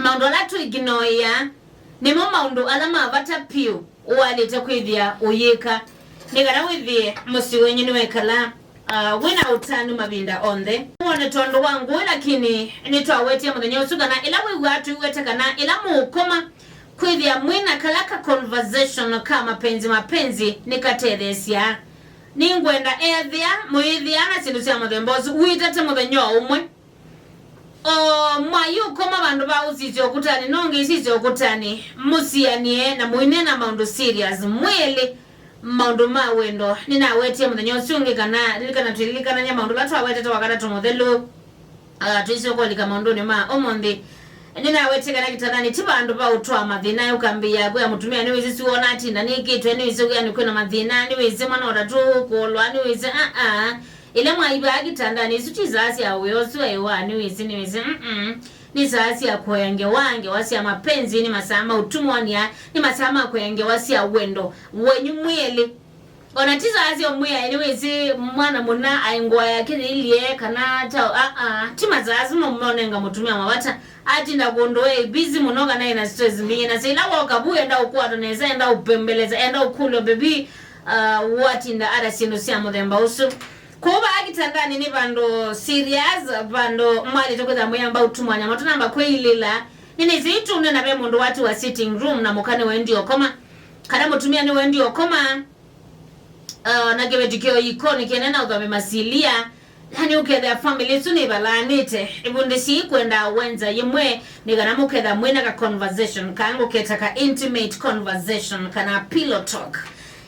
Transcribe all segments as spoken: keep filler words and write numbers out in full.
Maũndũ ala tũiginoĩa nĩmo maũndũ ala ma vata vyũ waĩlĩte kwĩthĩa ũyĩka nĩ kana wĩthĩe mũsyĩ wenyu nĩwekala, uh, wĩ na ũtanu mavinda onthe. Wone tondũ wa ngũĩ, lakini nĩtwawetie mũthenya ũsu kana ĩla wĩw'aa tũiwete kana ĩla mũũkoma, kwĩthĩa mwĩ na kala ka conversation ka mapenzi mapenzi nĩkatetheesyaa. Nĩngwenda ethĩa mũyĩthĩaa na syĩndũ sya mũthemba ũsu, wĩtate mũthenya o ũmwe. O mwai ũkoma vandũ va ũsisya ũkutanĩ, no ngĩsisya ũkutanĩ, mũsianĩe na mũineena maũndũ serious mwĩlĩ, maũndũ ma wendo. Nĩnawetie mũthenya ũsu ũngĩ kana lilikana, twĩlilikanany'a maũndũ ala twawetete Wakatatũ mũthelu, ah, tũisyoka ũlika maũndũnĩ ma ũmũnthĩ. Nĩnawetie kana kĩtandanĩ ti vandũ va ũtwaa mathĩna, ũkambĩĩa kwĩa mũtumĩa, nĩwĩsĩ si wona atinda nĩkĩtwe, nĩwĩsĩ wĩanĩ kwĩna mathĩna, nĩwĩsĩ mwana ũtatũ kũolwa, nĩwĩsĩ, aa. Ĩla mwaivaa kĩtandanĩ, isu ti saa sya wĩa ũsu aĩ wa, nĩwĩsĩ, nĩwĩsĩ, mm-mm. Nĩ saa sya kũea ngewa, ngewa sya mapenzi, nĩ masaa ma ũtumwany'a, nĩ masaa ma kũea ngewa sya wendo wenyu mwĩlĩ. Ona ti saa sya ũmwĩa, nĩwĩsĩ mwana mũna aĩ ngũa yake yĩilyĩ, kana kyaũ, aa, ti masaa asu mo monenga mũtumĩa mavata. Atinda kũndũ e busy mũno kana ena stress mbingĩ, na sila woka vu enda ũkwatwa nesa, enda ũpembeleza, enda ũkũlwa baby, uh, watinda ata syĩndũ sya mũthemba ũsu. Kũu vaa kĩtandanĩ nĩ vandũ serious, vandũ mwaĩlĩte kwĩthĩa mũyamba ũtumwany'a, mũtanamba kwĩilĩla. Nĩnĩsĩ ĩtunĩ na ve mũndũ watiwa sitting room na mũka nĩwendi ũkoma, kana mũtumĩa nĩwendi ũkoma, uh, na kĩveti kĩo ikonĩ kĩene na ũthome masilia. Yani ũkethĩa family ĩsu nĩvalaanĩte, ivundĩsyi kwenda wenza yĩmwe, nĩ kana mũketha mwĩna ka conversation, kaa ngũketa ka intimate conversation, kana pillow talk.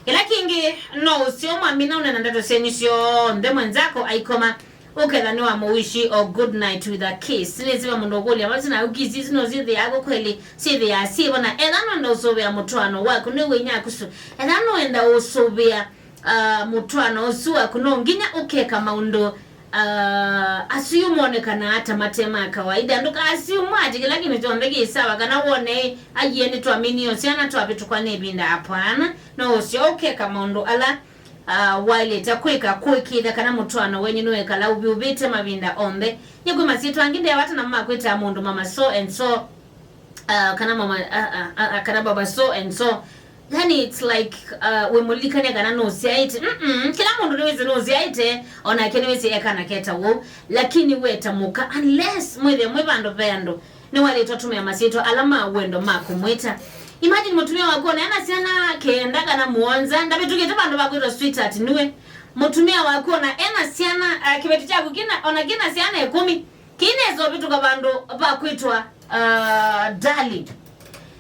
Kĩla kĩngĩ, no ũseo mwamina ũnena ndeto syenyu syonthe mwenzako aikoma, ũketha nĩwamũwishi o good night with a kiss. Nĩsĩ ve mũndũ ũkũlya, "Vati na kiss isu no syĩthĩaa kweli, syĩthĩaa syĩvo?" Na etha nũenda ũsũvĩa mũtwaano waku, nĩw'e inya akusu. Etha nũenda ũsũvĩa, ah, mũtwaano ũsu waku, no nginya ũkeka maũndũ, ah, asu yu monekanaa ta mate ma kawaida. Ndũkaassume ati kĩla kĩndũ kyonthe kĩ sawa, kana wone, "Aiee, nĩtwaminie o syana twavĩtũkwa nĩ ĩvinda." Apwana, no ũseo ũkeka maũndũ ala, ah, waĩlĩte kwĩka kũĩkĩĩthya kana mũtwaano wenyu nĩwekala ũvyũvĩte mavinda onthe. Nyie kwĩ masyĩtwa angĩ ndeavata namo ma kwĩtaa mũndũ mama so and so, ah, kana mama, ah, ah, ah, ah, kana baba so and so. Yani, it's like, uh, wĩmũlikany'a kana nũsyaĩte. Mm-mm. Kĩla mũndũ nĩwĩsĩ nũsyaĩte, onake nĩwĩsĩ ekana keta ũu. Lakini weta mũka, unless mwĩthĩe mwĩ vandũ ve andũ, nĩwaĩlĩte ũtũmĩa masyĩtwa ala ma wendo ma kũmwĩta. Imagine mũtumĩa waku ona ena syana kenda kana mũonza, ndavĩtũkĩte vandũ va kwĩtwa sweetheart nue. Mũtumĩa waku ona ena syana, uh, kĩveti kyaku kĩna, ona kĩna syana ĩkũmi, kĩinesa ũvĩtũka vandũ va kwĩtwa, uh, darling.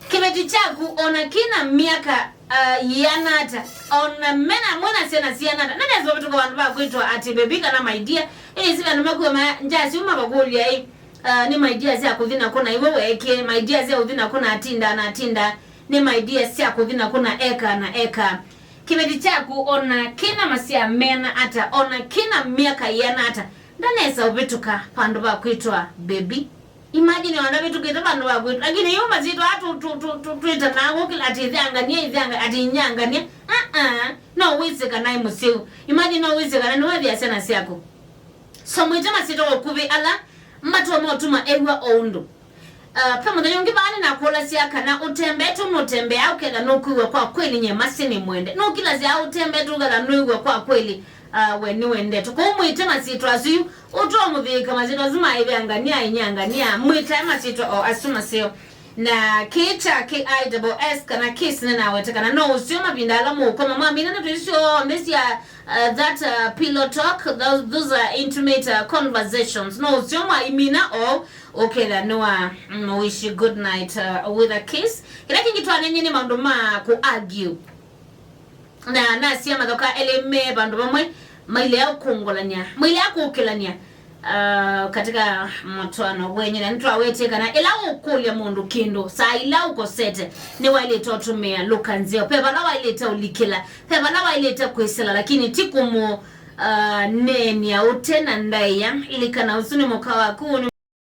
Kĩveti kyaku ona kĩna myaka, uh, yĩana ata, ona mena, mwĩna syana siana ata, nĩnesa ũvĩtũka vandũ va kwĩtwa ati baby kana my dear. Ĩnĩsĩ vandũ mekuwa ma njasi uma vakũlya ĩ, uh, nĩ my dear sya kũthi na kũna iwe weekie, my dear sya ũthi na kũna atinda na atinda, nĩ my dear sya kũthi na kũna eka na eka. Kĩveti kyaku ona kĩna masyaa mena ata, ona kĩna myaka yĩana ata, ndanesa ũvĩtũka vandũ va kwĩtwa baby. Imagine, ona vĩtũkĩte vandũ va kwĩtwa, lakini yu masyĩtwa aa tũ-, tũ-, tũ-, tũ-, twĩtanaa kũkĩla ati ĩthangania, ĩthanga-, ati inyangania. Aa, no wĩsĩ kana ĩ mũsyĩu. Imagine, no wĩsĩ kana nĩwethĩa syana syaku. So mwĩte masyĩtwa ũkuvĩ ala matũa motuma ew'a o ũndũ. Uh, pe mũthenya ũngĩ vaa nĩnakũlasya kana ũtembee tu nũtembeaa ũketha nũkwĩw'a kwa kweli nye Mercy nĩmwende. Nũkilasya ũtembee tu ũketha nũĩw'a kwa kweli, uh, we nĩwendetwe. Kwoou mwĩte masyĩtwa asu yu, ũtũa mũthĩĩka masyĩtwa asu ma ĩthangania, inyangania, mwĩtae masyĩtwa o asu maseo. Na kĩ kya K I double S kana kiss nĩnawete kana no ũseo mavinda ala mũũkoma mwamina ndeto isu syonthe sya, uh, that, uh, pillow talk, those, those are intimate, uh, conversations. No ũseo mwaimina o ũketha nĩwa, mm, wish you good night, uh, with a kiss. Kĩla kĩngĩ twanenye nĩ maũndũ ma kũ argue. Na nasya mathoka elĩ me vandũ vamwe mailea ũkũngũlany'a, mailea kũkĩlany'a, uh, katika mũtwaano wenyu. Na nĩtwawetie kana ĩla ũkũlya mũndũ kĩndũ, saa ila ũkosete, nĩwaĩlĩte ũtũmĩa lũka nzeo. Ve vala waĩlĩte ũlikĩla, ve vala waĩlĩte kwĩsĩla, lakini ti kũmũ, uh, neenia ũte na ndaĩa. Ilikana ũsu nĩ mũka waku, nĩ